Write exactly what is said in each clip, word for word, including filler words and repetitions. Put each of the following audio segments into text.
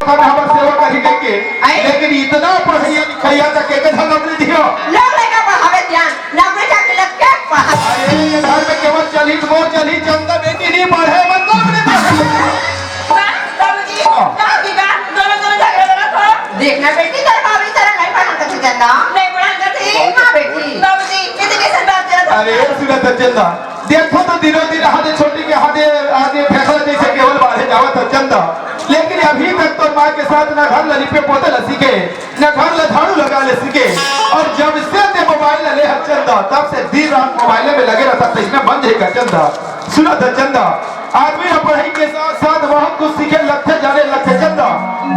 हमर सेवा करही कहिके, अरे। लेकिन इतना पढ़इया लिखइया तक के झन नौकरी दियो। लोग लइका पढ़ावे ध्यान, नौकरी चाकरी लग के पढ़ा। अरे, ये घर में केवल चलही त मोर चलही, चंदा बेटी नहीं पढ़े, मतलब नहीं पढ़े। वाह, बाबूजी, हाँ। का की का? दोनों, दोनों झगड़ा लगा तो? देखना बेटी, तोर बाबूजी तरह नहीं पढ़ा करथे चंदा। नहीं पढ़ा करथे? हाँ बेटी। बाबूजी, ये तो कैसे बात करत हो? अरे, सुनत चंदा, देखो तो दिनों दिन हाथे छोटी के हाथे, हाथे फेंकला जैसे केवल बाढ़े जावत है चंदा। लेकिन अभी तक तो माँ के साथ ना घर ला लिपे पोते ला सीखे, ना घर ला झाड़ू लगा ले सीखे। और जब से ते मोबाइल ला ले है चंदा, तब से दिन रात मोबाइल में लगे रहता, तो इसमें बंद है का चंदा। सुना था चंदा, आदमी ला पढ़ाई के साथ साथ बहुत कुछ सीखे लगथे, जाने लगथे चंदा।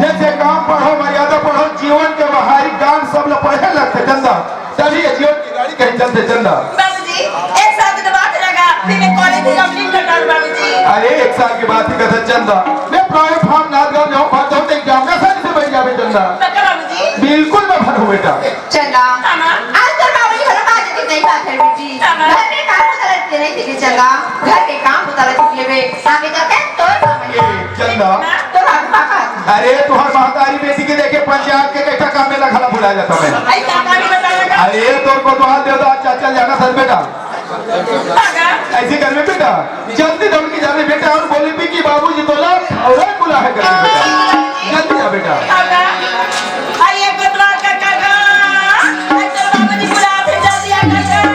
जैसे काम पढ़ो, मर्यादा पढ़ो, जीवन के बाहरी ज्ञान सब ला पढ़े लगथे चंदा। तभी ये जीवन की गाड़ी कहीं चलथे चंदा। बाबूजी, एक साल के तो बात रहेगा, फिर मैं कॉलेज ही complete कर डाल बाबूजी। अरे, एक साल की बात ही कथा चंदा। मैं प्राइवेट फार्म नाथ गांव जाऊं, भर जाऊं तो एग्जाम में आसानी से बैठ जावे चंदा। पक्का बाबूजी? बिल्कुल मैं भरूं बेटा। चंदा, हाँ, माँ। आज तो बाबूजी भरो बात की नहीं बात है बेटी। हाँ, माँ। घर के काम होता रहते नहीं थे चंदा, घर के काम होता रहते थे बे। आगे जाके तोर काम है। ए, चंदा। तोर आगे पापा। अरे, तुहार महतारी बेटी के देखे पंचायत के कैसा काम में रखला बुलाया जाता मैं। आई सरकारी बताएगा। अरे, तोर को तो हाथ दे दो, अच्छा, चल जाना सर बेटा। पागल। ऐसे कर में बेटा, जल्दी दौड़ के जावे बेटा और बोले भी कि बाबूजी तो ला और बुला है कर में बेटा। जल्दी जा बेटा। पागल। आई एक बार का काका। आई तेरे बाबूजी बुला थे, जल्दी आ काका।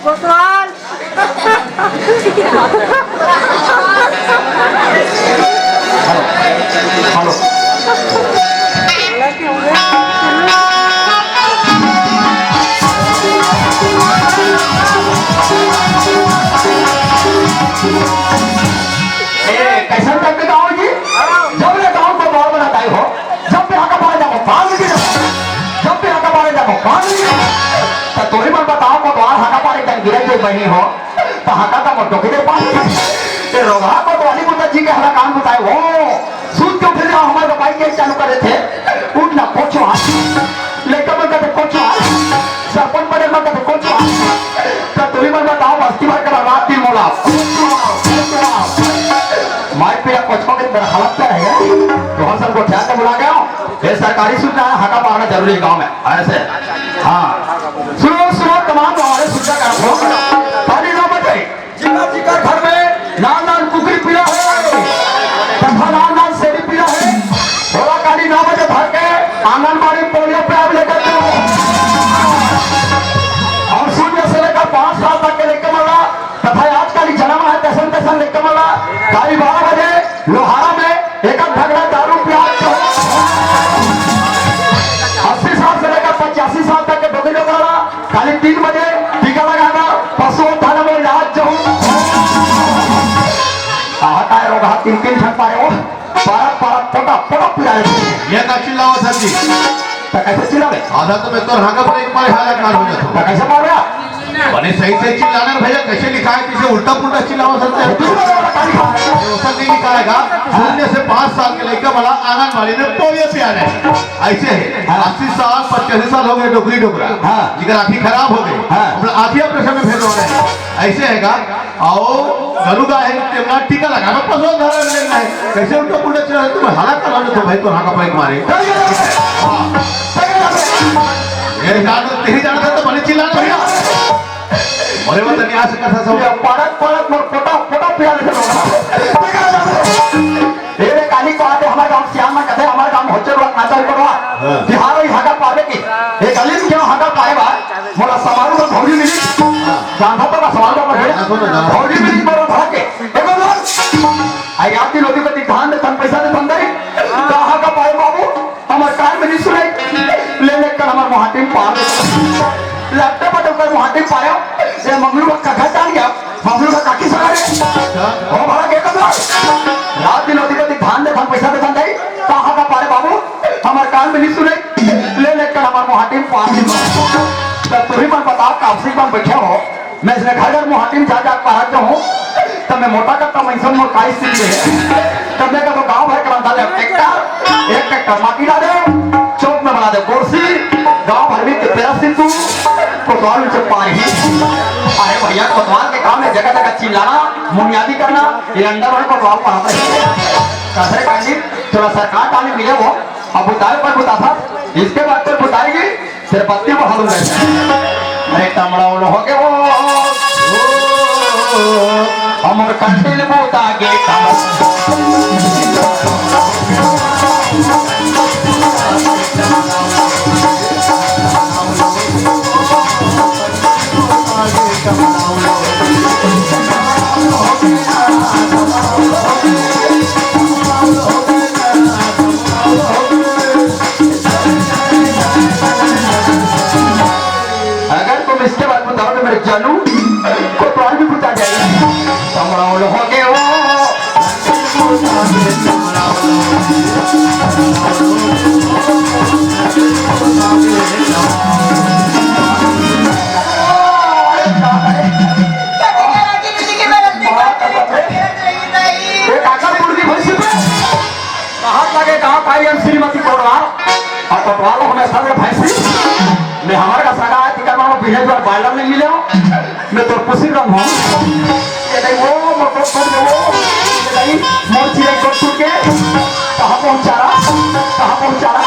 कोतवाल। Hello, hello. ए, कैसन करके गाँव जी? जब ले गाँव को बाल बनाता हो, जब भी हाका पारे जाबो, पार नहीं गिरे। जब भी हाका पारे जाबो, पार नहीं गिरे। तो तोरी मन बताओ, कोतवाल हाका पारे एकदम गिरे जो बनी हो, तो हाका का मोटो के दे पार। ते रोगहा कोतवाली बुता जी के हला काम बताए हो। सूत के उठे जाओ, हमारे भाई के चालू करे थे। उठ ना, पोछो हाथ। लेकर मन का तो पोछो हाथ। सरपंच बने मन का तो पोछो हाथ। तो तोरी मन बताओ, बस्ती भर के रात दिन मोला। मार पीड़ा पोछो के मेरा हालत क्या रहेगा? तो हम सबको ठहर के बुला गया। ये सरकारी सूचना है, हाका पारना जरूरी है गांव में। ऐसे। हाँ। सुनो, सुनो, तमाम हमारे सूचना का हो। काली नौ बजे जिकर जिकर घर में लाल लाल कुकरी पीला है, तथा लाल लाल सेरी पीला है, थोड़ा काली नौ बजे भर के आंगनबाड़ी पोलियो पे आप लेकर के आओ। और शून्य से लेकर पाँच साल तक के लेकर वाला तथा आजकल ही जन्म है तैसन तैसन लेकर वाला काली बारह बजे लोहारा में एक आध भगड़ा दारू प्याज जो अस्सी साल से लेकर पचासी साल तक के डोकरी लोग वाला काली तीन बजे टीका लगाना पशु थाना में इलाज जो। आहा काय रोग हा तीन तीन ठन पाए हो। पारा पारा पोटा पोटा पिराए। ये का चिल्लावा सर जी? तो कैसे चिल्लावे? आधा तो मैं तो हाका पर एक मारे हालत नाल हो जाता। तो कैसे मार रहा? बने सही से चिल्लाना रे भैया, कैसे लिखा है, कैसे उल्टा पुल्टा चिल्लावा सकते हैं? दूसरा वाला काली खा। ये उल्टा नहीं लिखा रहेगा, शून्य से पाँच साल के लड़का वाला आंगनबाड़ी में पोलियो पियाना है। ऐसे है, हाँ। अस्सी साल, पचासी साल हो गए डोकरी डोकरा। हाँ। जिकर आँखी खराब हो गई। हाँ। अपना आँखी ऑपरेशन में भेजवा रहे हैं। ऐसे हैगा, आओ, गरु गाय है, तेमना टीका लगा, मैं पशु आधार में लेना है। कैसे उल्टा पुल्टा चिल्ला रहे, तुम्हें हालत का नाम तो भाई, तो हाका पाइक मारे। ये जान, तेरी जान था तो बने चिल्ला रहे हो। अरे वो तनी आ सकता था सब। ये पड़क पड़क मोर पोटा, पोटा पिया लेते लोग। ए रे काली को आते हमारे गांव सियान में कहते हमारे गांव होचे लोग नाचा भी करवा। हाँ। बिहार ही हाका पावे की। एक अलीम क्यों हाका पाए बा? मोला समारू का भौजी मिली। हाँ। जानता तो ना समारू का भौजी। हाँ, सुनो ना। भौजी मिली मोला भाग के। ए बोलो। आई आती लोग को धान दे, धन पैसा दे, धन दे। कहाँ का पाए बाबू? हमर कान में नहीं सुनाई। ले ले कर हमर मुहाटी में पार दे। लट्टे पर तो कर मुहाटी में पाया। ये मंगलू का कथा जान गया। मंगलू का काकी सगा रे। हो भला के कदम। रात दिन अधिपति धान देथन, पैसा देथन दाई, कहाँ का पारे बाबू, हमर कान में नहीं सुने, ले ले कर हमर मुहाटी में पार नहीं। तब तुही मन बताओ, कापसी में बैठे हो, मैं इसने घर घर मुहाटी में जा जा पारत हूँ, तब मैं मोटा करता मैं सब मोर काई सीख ले। तब मैं कहता गाँव भर के बंदा ले ट्रैक्टर, एक ट्रैक्टर माटी ला दे, चौक में बना दे कुर्सी, गाँव भर में तेरा सिंधु, कोतवाल उनसे पार ही। अरे भैया, कोतवाल के काम है जगह जगह चिल्लाना, मुनियादी करना, ये अंदर वाले कोतवाल पढ़ाते हैं। कसरे कांडी, थोड़ा सरकार ताली मिले वो, अब बुताए पर बुता था, इसके बाद तो बुताएगी, तेरे पत्ती को हलूंगा। अरे कमड़ा उन हो के वो, हम कंटिल बुता के कमड़ा। अगर तुम इसके बाद बताओ तो मेरे जानू को प्राण भी बुता जाएगा। कमड़ा उन हो के वो। ए, काका, मुर्गी भैंसी पे हाथ लगे, कहाँ पाई हम श्रीमती कोटवाल? और कोटवाल हमेशा से भैंसी। मैं हमारे का सगा है, तिका मानो बिहेज और बायलर नहीं मिले हो। मैं तो कुछ ही रंग हूँ। ये नहीं वो, मोर को छोड़ दे वो। ये नहीं, मोर चिड़ै को छू के। कहाँ पहुँचा रहा? कहाँ पहुँचा रहा?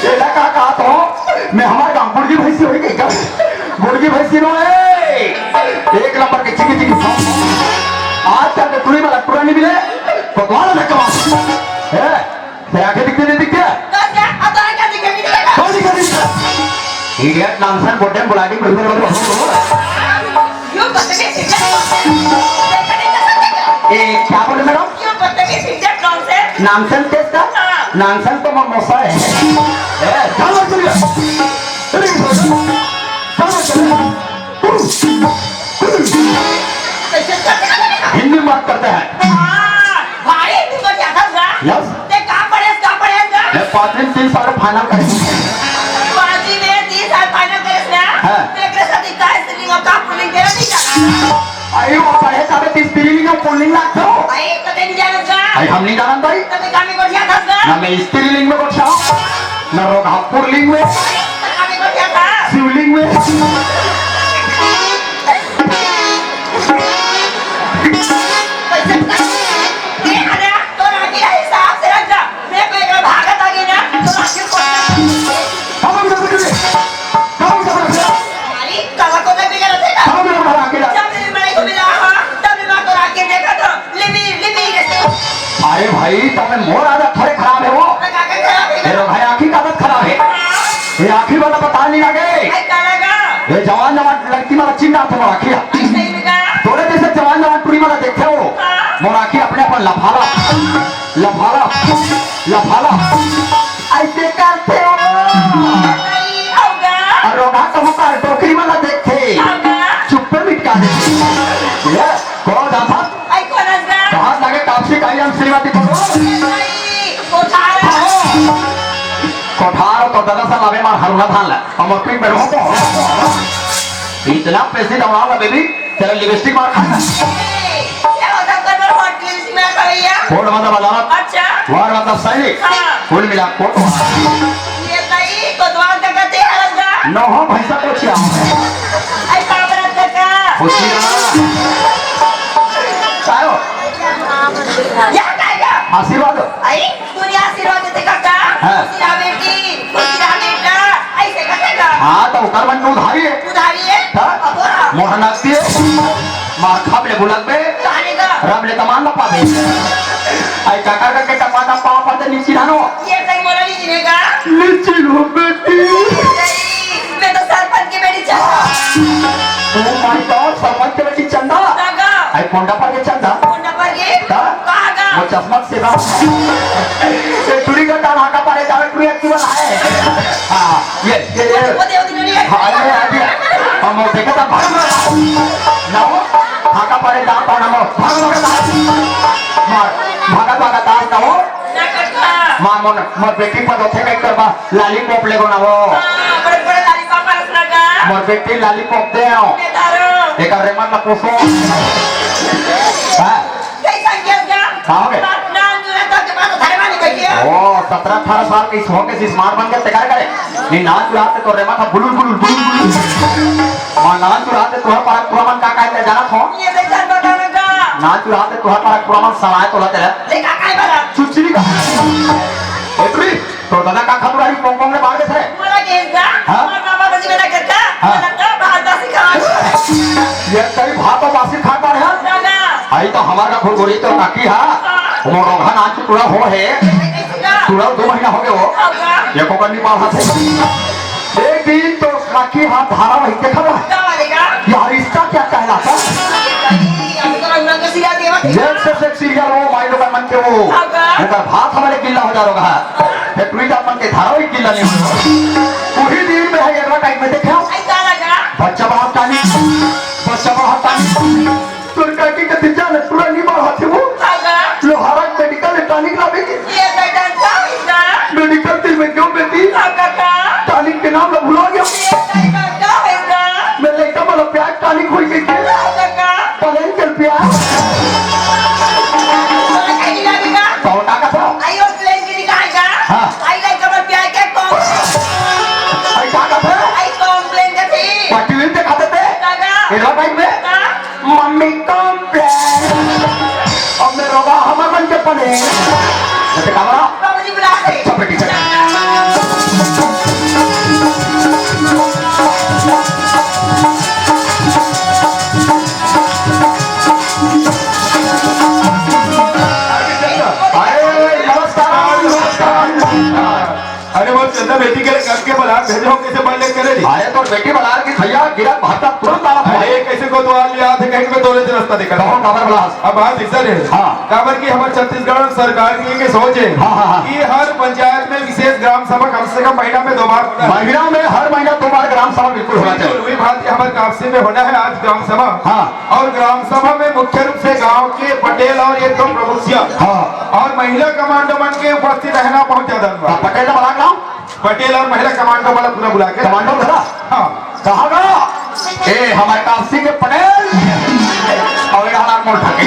ये लगा कहा तो, मैं हमारे गाँव मुर्गी भैंसी होई गई क्या? मुर्गी भैंसी नो है। एक नंबर के चिकी चिकी। आज तक टूरी वाला टूरा नहीं मिले। भगवान ने कहा। है? तेरे आंखें दिखते नहीं दिखते? तो क्या? अब तो आंखें दिखे नहीं दिखे? कौन दिखे नहीं दिखे? Idiot, nonsense, गोड्डे, बुलाडी, बड़ी, बड़ी, बड़ी। You बदतमीज idiot, nonsense। देखा नहीं जा सकते क्या? ए, क्या बोले मैडम? You बदतमीज idiot, nonsense। Nonsense किसका? हाँ। Nonsense तो ममोसा है। ए, चलो, चलो। चलो, चलो। हिंदी में बात करते हैं। हाँ, भाई, तू तो क्या था ना? Yes। ते का पढ़ेस, का पढ़ेस ना? मैं पाँचवीं में तीन साल final करेंगे। पाँचवीं में तीन साल final करेस ना? हाँ। ते एकरे साथ का स्त्रीलिंग और का पुल्लिंग तेरा नहीं जाना। अरे, वो पढ़े तबे तो स्त्रीलिंग और पुल्लिंग लागतो। भाई, तो ते नहीं जाना था? अरे, हम नहीं जानत भाई। तो ते का में गोठिया था ना? ना मैं स्त्रीलिंग में गोठिया हूँ, ना रोगहा पुल्लिंग में। भाई, तो का में गोठिया था? शिवलिंग में। ए, अरे, तोर आँखी ला हिसाब से रख जा। मैं कोई एकरा भागत आगे ना, तोर आँखी को हम लोग जबरदस्ती, हम लोग जबरदस्ती। अरे, काला कोना भी गलत है ना? हम लोग भाग के जा। जब मेरी बड़ाई को मिला, हाँ, तब मैं तोर आँखी देखा था। Libby, Libby, Libby. अरे भाई, तब में मोर आदत थोड़े खराब है वो। तो का, का खराब है? मेरे भाई, आँखी का आदत खराब है। हाँ। ये आँखी वाला बता नहीं लगे। भाई, का लगा? ये जवान जवान लड़की वाला चिन्ह था वो आँखी। सही में का? तोरे जैसे जवान जवान टूरी वाला देखे हो। हाँ। मोर आँखी अपने अपन लफाला, लफाला, लफाला। ऐसे करते हो। नहीं होगा। और रोगा तो होता है, डोकरी वाला देखे। होगा। चुप्पे मिटका दे। ये, कौन था? आई कोन हस गा? कहाँ लगे कापसी काई हम श्रीमती बोलो? आई, कोठार। कोठार तो दादा सा लावे मार हरुला धान ला। हम अपनी बैठो को। इतना पैसे दौड़ा ला बेबी, तेरा लिपस्टिक मार खाएगा। क्या होता कर हॉट व्हील्स में खड़ी है? कोट मतलब अदालत। अच्छा। वार मतलब सैनिक। हाँ। कुल मिला कोट। ये तई कोतवाल का कहते हैं हरस गा? नो हो भैंसा को क्या? आई पापरा का का? खुशी रहा। चाहो। या का का? आशीर्वाद। आई दुनिया आशीर्वाद देते काका। हाँ। खुशी रहा बेटी, खुशी रहा बेटा। ऐसे कहते का? हाँ, तो ओकर मन में उधारी है। उधारी है? हाँ। अब बोला। मोहन आती है। मार खाब ले बुलक बे। कहानी का? राम ले तमान न पावे। आई काका का के टपा टपा पाते नीचे धानो। ये कहीं मोला नहीं चिनेगा। लीची लो बेटी। नहीं, मैं तो सरपंच की बेटी चाहता। Oh my God, सरपंच की बेटी चंदा। काका। आई कोंडा पर के चंदा। कोंडा पर के? का? कहाँ का? वो चश्मा से ना। ये टुरी का तान हाका पारे जावे टुरी एक्टिव वाला है। हाँ, ये, ये, ये। वो दे, वो दे, वो दे। हाँ, ये आ गया। हम वो देखा था भाई। ना वो। भागा परे दांत होना मो। भागा, भागा, दांत। मार, भागा, भागा, दांत ना हो। ना करता। मार, मोर, मोर बेटी पर होथे कहीं करबा, लॉलीपॉप लेगो ना हो। हाँ, बड़े, बड़े लॉलीपॉप रस लगा। मोर बेटी लॉलीपॉप दे आओ। दे दारो। एक रेमन ला पूछो। हाँ। कई संख्या का? का हो गे? ना, ना, ना, तो के बाद धरे वाली कहिए। ओ, सत्रह अठारह साल के इस हो के स्मार्ट बन के तैयार करे। नहीं, नाच चुराते तो रेमा था बुलुल, बुलुल, बुलुल, बुलुल। मां नाच चुराते तो हर पारा पूरा मन का, का है जानत हो? ये देख जान बताना का। नाच चुराते तो हर पारा पूरा मन सलाए तो लते रहे। ले का, का है बता? चुचरी का। ए, तुरी, तो दादा का खतुराई पोंग पोंग ने मार दे थे। मोला केस दा। हाँ? मोर मामा बजी बना करता। हाँ। मोला तो बाहर बासी खा। ये तेरी भात और बासी खा पा रहा? दादा। आई तो हमारा घुरघुरी तो काकी हा। हाँ। वो रोगहा नाच पूरा हो है। कैसे का? पूरा दो महीना हो गया हो। हाँ का? ये को करनी पाल हाथ है। एक दिन तो काकी हाथ धारा वही देखा था। का वाले का? यार, इसका क्या कहलाता? अभी तो रघुनाथ का सीरियल देवा थे। जेल से, से सीरियल वो माई लोग मन के वो। हाँ का? उनका भात हमारे गिल्ला हो जा रहा है। ये टूरी जात मन के धारा वही गिल्ला नहीं हो। वही दिन में है, एक टाइम में देखा। ऐसा लगा। बच्चा बाहर टानी, बच्चा बाहर टानी। तोर काकी के तीजा ले पूरा नी मार हाथे वो। हाँ का? लोहारा मेडिकल ले टॉनिक लावे की। ये बेटा का होइगा? मेडिकल दिल में क्यों बेटी? हाँ का का? टॉनिक के नाम ला भुला गया। ये बेटा का होइगा? मैं लइका वाला प्यार टॉनिक होई गई के। हाँ का का? पलेन के प्यार। तो कहीं ना बिना। तो का का था? आई वो प्लेन के निकाल का? हाँ। आई लइका वाला प्यार के कौन? आई का का था? आई कौन प्लेन के थी? पटरी दिखाते थे। दादा। एडवर्टाइज में? हाँ। Mummy complain. अब मैं रोगा हमर मन के पने। मैं तो कमरा। बाबूजी बुला रहे। अच्छा, बेटी, चल। अरे, नमस्कार, नमस्कार। अरे, वो चंदा बेटी के लिए करके बलार भेजो, कैसे बलार करे दी? अरे, तो बेटी बलार की भैया, गिरा भाटा तुरंत आना था। अरे, कैसे कोतवाल याद है, कहीं पे दो लेते रास्ता देखा। कहो, काबर बलार? अब बात ऐसा है। हाँ। काबर की हमारे छत्तीसगढ़ सरकार की ये सोच है हाँ, हाँ, हाँ। कि हर पंचायत में विशेष ग्राम सभा कम से कम महीना में दो बार होना है। महीना में हर महीना दो बार ग्राम सभा बिल्कुल होना चाहिए। बिल्कुल, वही बात कि हमारे कापसी में होना है आज ग्राम सभा। हाँ। और ग्राम सभा में मुख्य रूप से गांव के पटेल और एक दो प्रमुखिया हाँ। और महिला कमांडो मन के उपस्थित रहना बहुत ज्यादा हुआ। हाँ, पटेल तो बड़ा गांव। पटेल और महिला कमांडो वाला पूरा बुला के। कमांडो खड़ा? हाँ। कहाँ गया? ए, हमारे काशी के पटेल। और यहाँ नाम मोड़ ठाके।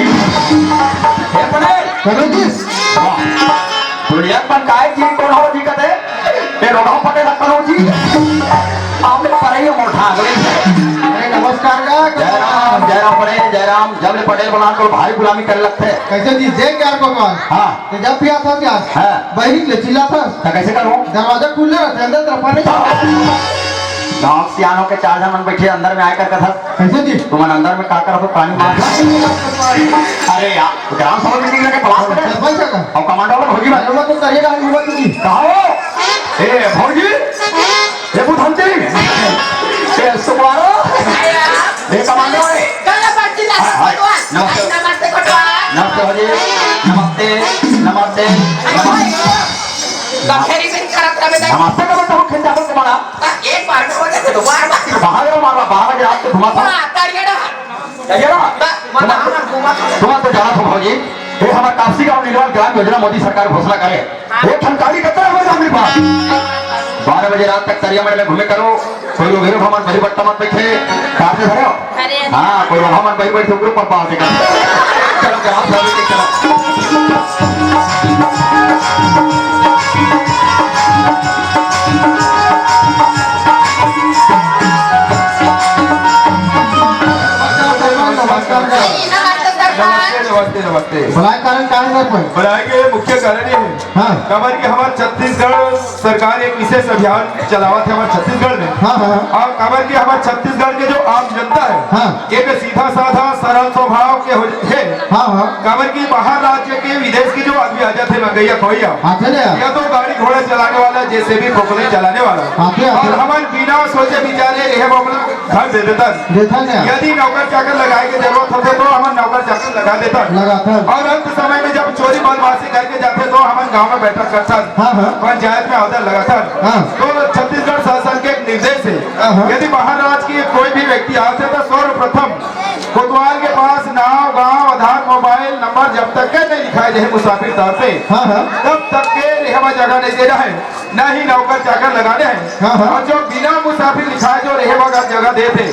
ए पटेल। पटेल जी। वाह। दुनिया में काय जी कौन हो जी कहते? ए, रोगा पटेल करो जी। आप लोग पर ही मोड़ ठाक ले। अरे, नमस्कार का। जय राम, जय राम पटेल, जय राम। जब ले पटेल बना तो भाई गुलामी कर लगते। कैसे जी, देख यार भगवान। हाँ। तो जब भी आता क्या? हाँ। बहिरी के लिए चिल्लाता। तो कैसे करूँ? दरवाजा खुला रहता है, अंदर तरफ आने का। गांव के सियानों के चार जन मन बैठे अंदर में आए कर कथा। कैसे जी? तुमन अंदर में का करत हो? पानी मार। अरे यार, ग्राम सभा मीटिंग लगे पलास में। सरपंच का? और कमांडो वाला भौजी भाई। अरे, वो तो करिएगा, हम युवा तुझी। कहा हो? ए, भौजी? ए, बुधंती? ए, सुकुमारो? ए, कमांडो है? चलो, बच्ची, हाँ, हाँ। नमस्ते, कोटवाल। नमस्ते। नमस्ते भौजी। नमस्ते, नमस्ते, नमस्ते। कब फेरी से करत रहे बेटा? नमस्ते का बेटा, हम खेत जाबो तुम्हारा। एक बार में हो जाते, दो बार बार। बाहर हो मारा, बारह बजे रात को घुमा था। हाँ, करिए ना। करिए ना। बस, मत घुमा था। तुम तो जाना था भौजी। ये हमारा कापसी गांव निर्माण ग्राम योजना मोदी सरकार घोषणा करे। हाँ। वो ठनकारी करता है हमारे सामने पास। बारह बजे रात तक तरिया मड़ में घूमे करो। कोई लोग हीरो भवन बड़ी बट्टा मत बैठे। कार से धरो। अरे। हाँ, कोई लोग भवन बड़ी बड़ी ऊपर पास देखा। चलो, चलो, आप लोग भी चलो। नमस्ते, नमस्ते, नमस्ते। बुलाए कारण का है सर पर? बुलाए के मुख्य कारण ये है। हाँ। काबर कि हमार छत्तीसगढ़ सरकार एक विशेष अभियान चलावत है हमार छत्तीसगढ़ में। हाँ, हाँ। और काबर कि हमार छत्तीसगढ़ के जो आम जनता है, हाँ। एक सीधा साधा सरल स्वभाव के हो, है। हाँ, हाँ। काबर कि बाहर राज्य के विदेश के जो आदमी आ जाते हैं, मंगैया खोइया, आते ना। या तो गाड़ी घोड़ा चलाने वाला, जेसीबी, फोकलिफ्ट चलाने वाला। आते, आते। और हमार बिना सोचे विचारे रहे वो अपना घर दे देता। देता ना। यदि नौकर चाकर लगाए के जरूरत होते तो हमार नौकर चाकर लगा देता। लगाता। और अंत समय में जब चोरी बदमाशी करके जाते तो हमारे गांव में बैठक करता। हाँ, हाँ। पंचायत में आवेदन लगाता। हाँ। तो छत्तीसगढ़ शासन के एक निर्देश है, हाँ, हाँ। यदि बाहर राज्य के कोई भी व्यक्ति आते तो सर्वप्रथम कोतवाल के पास तक के नहीं लिखाए रहे मुसाफिर तौर पे, हाँ, हाँ। तब तक के रहे बर जगह नहीं दे रहे, ना ही नौकर चाकर लगाने हैं। हाँ, हाँ। और जो बिना मुसाफिर लिखाए जो रहे बर जगह देथे,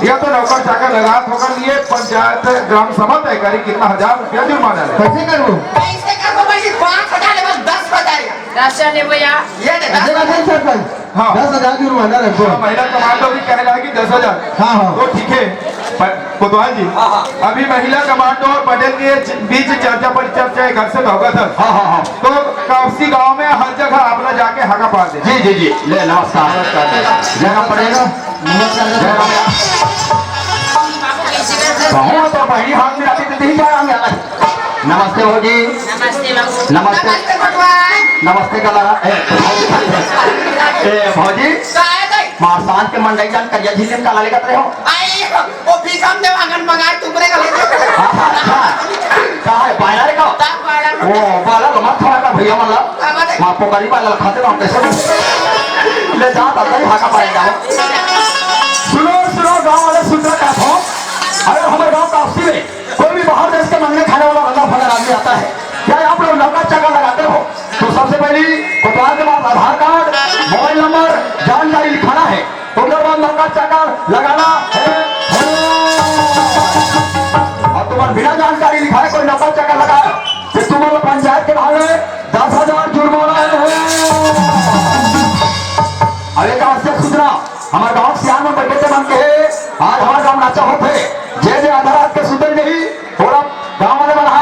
या तो नौकर चाकर लगात होकर लिए पंचायत ग्राम सभा तय करी कितना हजार रुपया जुर्माना ले। कैसे करबो? कैसे करबो भाई जी? पाँच हजार ले बस दस हजार। राशन ले भैया। ये दे, दस हजार। सरपंच। हाँ। दस हजार जुर्माना रखो। हाँ, महिला कमांडो भी कह रहा है कि दस हजार। हाँ, हाँ। तो ठीक है, प-, कोतवाल जी, हाँ, हाँ। अभी महिला कमांडो और पटेल के च-, बीच चर्चा परिचर्चा है, घर से तो होगा सर। हाँ, हाँ, हाँ। तो कापसी गांव में हर जगह आपला जाके हाका पार दे। जी, जी, जी। ले, नमस्कार। नमस्कार। जय राम पटेल। नमस्कार। जय राम। कहूँ तो बहिनी हाथ में आती तो नहीं जा रहा। नमस्ते भौजी। नमस्ते बाबू। नमस्ते। नमस्ते भगवान। नमस्ते कला। ए, ए, भौजी। का है भाई? मार सांझ के मंडई जान करिया झिल्ली में काला लेकर रहे हो। आई, वो भीखम देव आंगन मंगाए तुमरे का लेकर। हाँ, हाँ, हाँ। का है, बायला रे का? का बायला? ओ, बायला तो मत थोड़ा का भैया वाला। का बात है? माँ पोकारी बायला खाते ना कैसे? ले जा, तब तक हाका पाए जाओ। सुनो, सुनो, गाँव वाले सुन रखा था। अगर हमारे गाँव का अस्सी में कोई भी बाहर देश के मंगने खाने वाला रंगा फंगा आदमी आता है, क्या आप लोग नौकर चाकर लगाते हो? तो सबसे पहली कोतवाल के पास आधार कार्ड, मोबाइल नंबर, जानकारी लिखाना है। ओकर बाद नौकर चाकर लगाना है। और तुम्हारे बिना जानकारी लिखाए कोई नौकर चाकर लगाए, तो तुम्हारे पंचायत के भाग में दस हजार जुर्माना है। अब एक आवश्यक सूचना, हमारे गांव के सियान में बैठे थे मन के, आज हमारे गांव नाचा होते, जे जे आधा रात के सुते नहीं, थोड़ा गांव वाले बना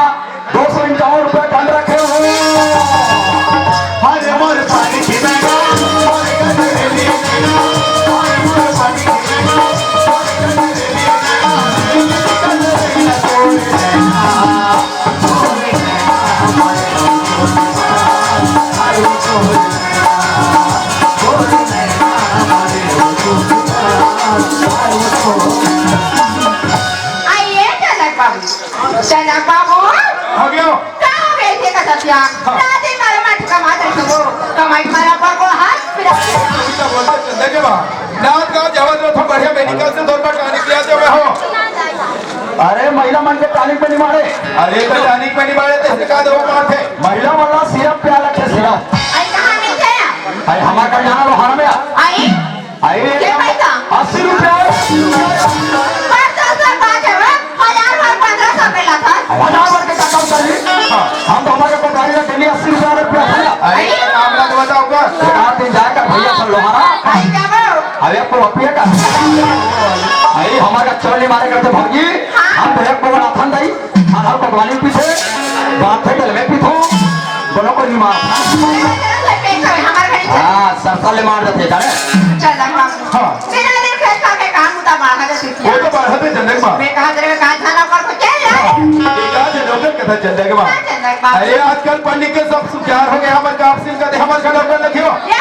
दो सौ इक्यावन रुपए दंड रखे हुए। अरे मोर पानी की मैना, मोर गंदगी मैना, अरे मोर पानी की मैना, मोर गंदगी मैना, गंदगी मैना तोड़ देना। आइए, जनक बाबू। जनक बाबू। हो गयो। का हो गए थे कसतिया? हाँ। दादी मारे मत कमा दे तू। कमाई मारा पर को हाथ फिरा। क्या बोलते चंदा के बा? नाथ गांव जावत रहो, थोड़ा बढ़िया मेडिकल से दो रुपया टॉनिक ले आते हुए हो। अरे, महिला मन के टॉनिक पे नहीं मारे। अरे, तो टॉनिक पे नहीं मारे, तो इसमें का दवा मारते? महिला वाला सिरप प्याला के सिरप। आई कहाँ मिलते हैं? अरे, हमारे घर जाना लोहार में आ। आई? अरे, के पैसा? अस्सी रुपया। पर दस लाख बात है, हाँ? हजार भर पन्द्रह सौ के ला था। हजार भर के का काम करी? हाँ। हम तो हमारे को गाड़ी का डेली अस्सी रुपया, रुपया था। अरे, ये मामला तो बताओ का? एक आध दिन जाएगा भैया सब लोहारा। आई क्या बोलो? अरे, आपको वापिया का? अरे, हमारा चोली मारे करते भौजी। हाँ। हम तो एक को बड़ा थन दई। आधा पकवानी पीछे, बात है गल में पीछो, दोनों को नहीं मार। हमारे घर से पेट है, हमारे घर से। हाँ, सरसा ले मार देते, जाने? चल, हम हाँ। बिना दिन खेत का के काम उता मार है, जैसे वो तो बात है, चंदा के माँ। मैं कहा तेरे में कहा था ना, पर को चल रहा है। ये कहा चंदा के माँ? कहा चंदा के माँ? अरे, आजकल पढ़ लिख के सब सुधार हो गया, हमारे काम सिंह का दे, हमारे घर पर लगे हो। ये